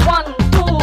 1, 2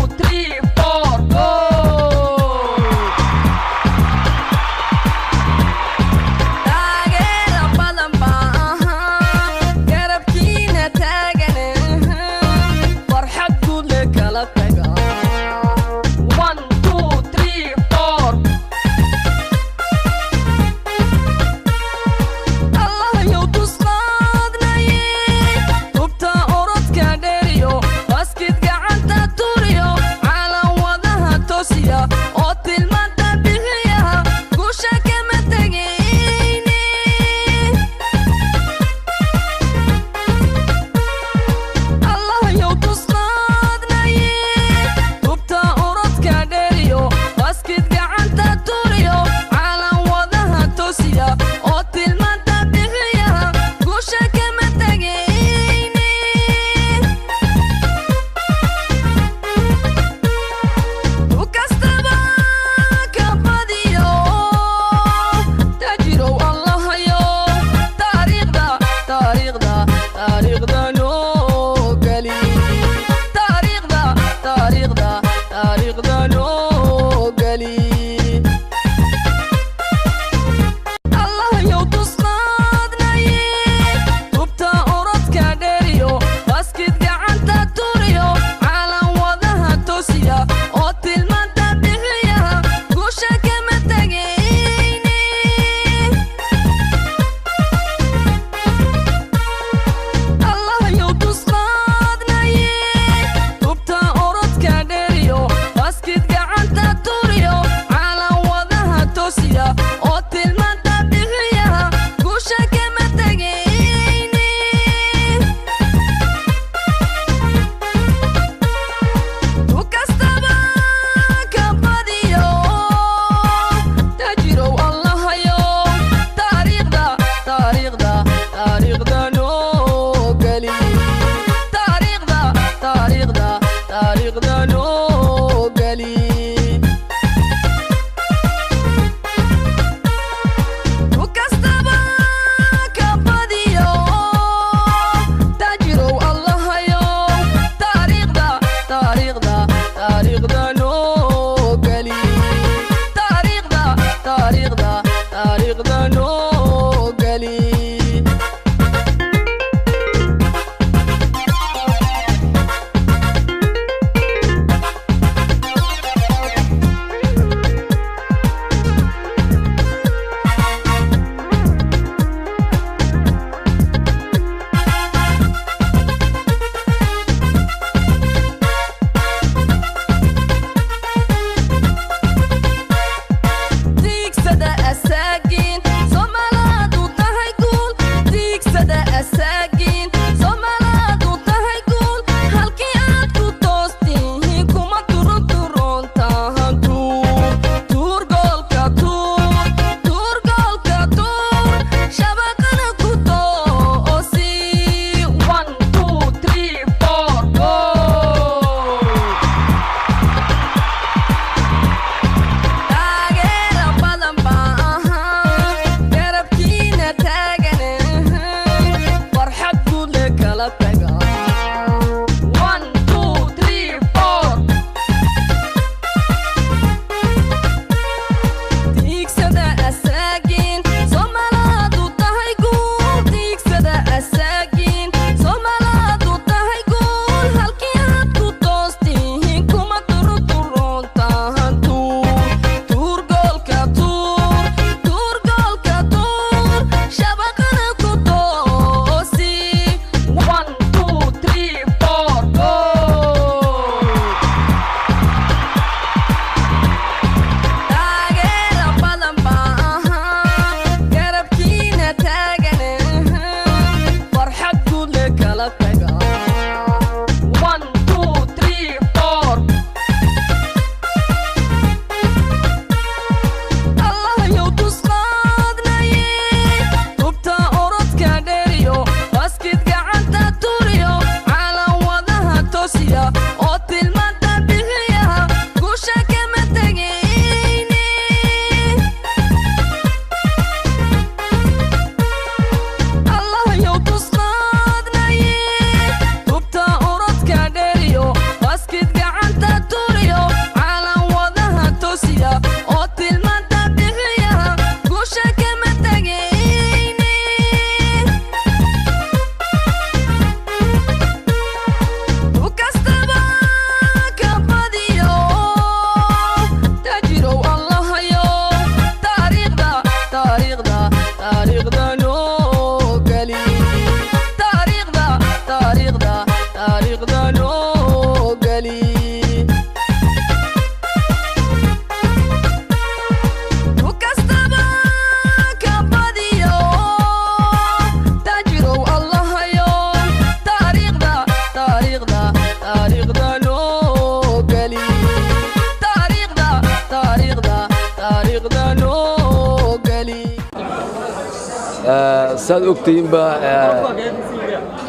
Saad ogtihiinba,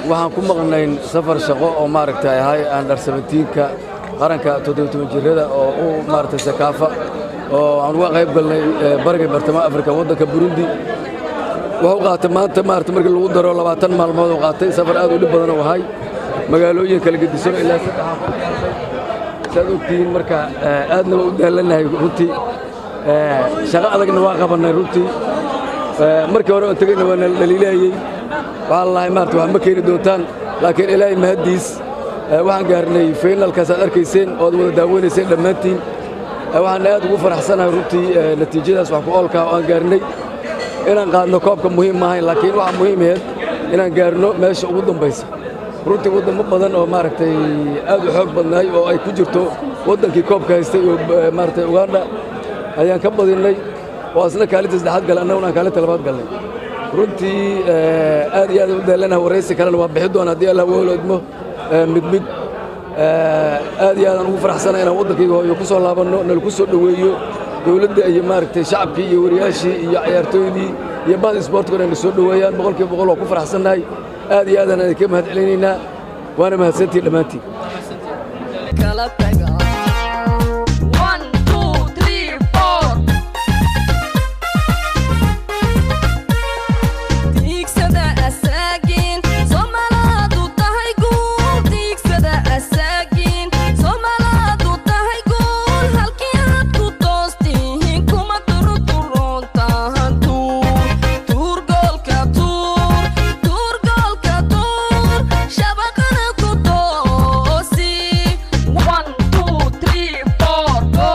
waxaan ku maqnayn safar shaqo oo maaragtay ahay under 17-ka qaranka 17 jirada oo u maaragtay CECAFA oo aan uga qayb galnay bariga bartamaha Afrika, waddanka Burundi. Wuxuu qaatay maanta maaragtay markii lagu daro 20 maalmood oo qaatay safar aad u dhib badan oo ahay, magaalooyin kala gedisan ilaa saddex, saad ogtihiin. Marka aadna waa u daalanahay runtii, shaqo adagna waa qabannay runtii. Markii hore oon tegayna waa nala dhaliilayey, waxaa lalahay maarata wax ma keeni doontaan, laakiin Ilaahay mahaddiis waxaan gaarnay finalkaas aad arkayseen oo aad wada daawanayseen dhammaantiin. Waxaan aad ugu faraxsanahay runtii natiijadaas wax ku oolka oo aan gaarnay. Inaan qaadno koobka muhiim maahayn, laakiin waxaa muhiim ahayd inaan gaarno meesha ugu dambaysa. Runtii waddamo badan oo maaragtay aad u xoog badnaay oo ay ku jirto waddankii koobka haystay oo maaragtay Uganda ayaan ka badinnay, oo asna kaalinta saddexaad galay, annaguna aan kaalinta labaad galnay. Runtii aad iyo aad u daalanaha, waraysi kalena waa bixi doona haddii Allah wolo idmo mid mid. Aad iyo aadaan ugu faraxsanahay inaan waddankayga hooyo ku soo laabanno, nala ku soo dhoweeyo dowladda iyo maaragtay shacabkii iyo wariyaashii iyo ciyaartooydii iyo bahda isboortiga inay na soo dhoweeyaan. 100% waa ku faraxsannahay, aad iyo aadaan idinka mahad celinaynaa, waana mahadsantihin dhammaantiin. Kala taga. 1, 2, 3, 4. Tiigsada asaagiin Soomaalaadu tahay guul, tiigsada asaagiin Soomaalaadu tahay guul. Halkii aad ku toostihiin kuma turuturoontahan. Tuur, tuur goolka, tuur, tuur goolka, tuur shabaqana ku toosi. 1, 2, 3, 4, go!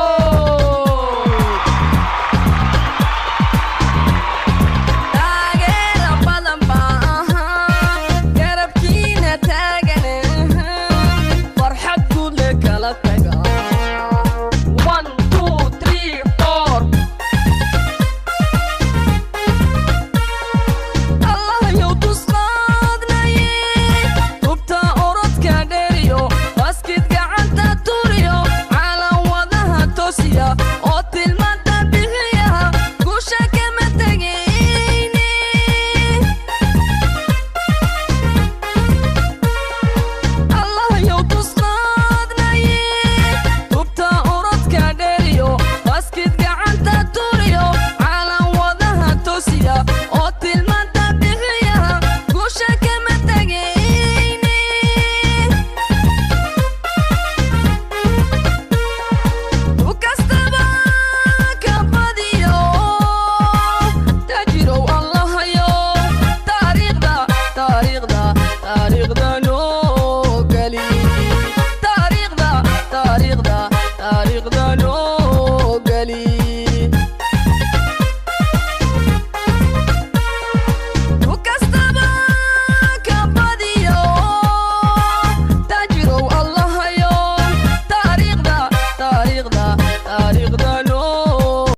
Taageera badan baa ahaa garabkiina taagan, farxad guud le kala taga.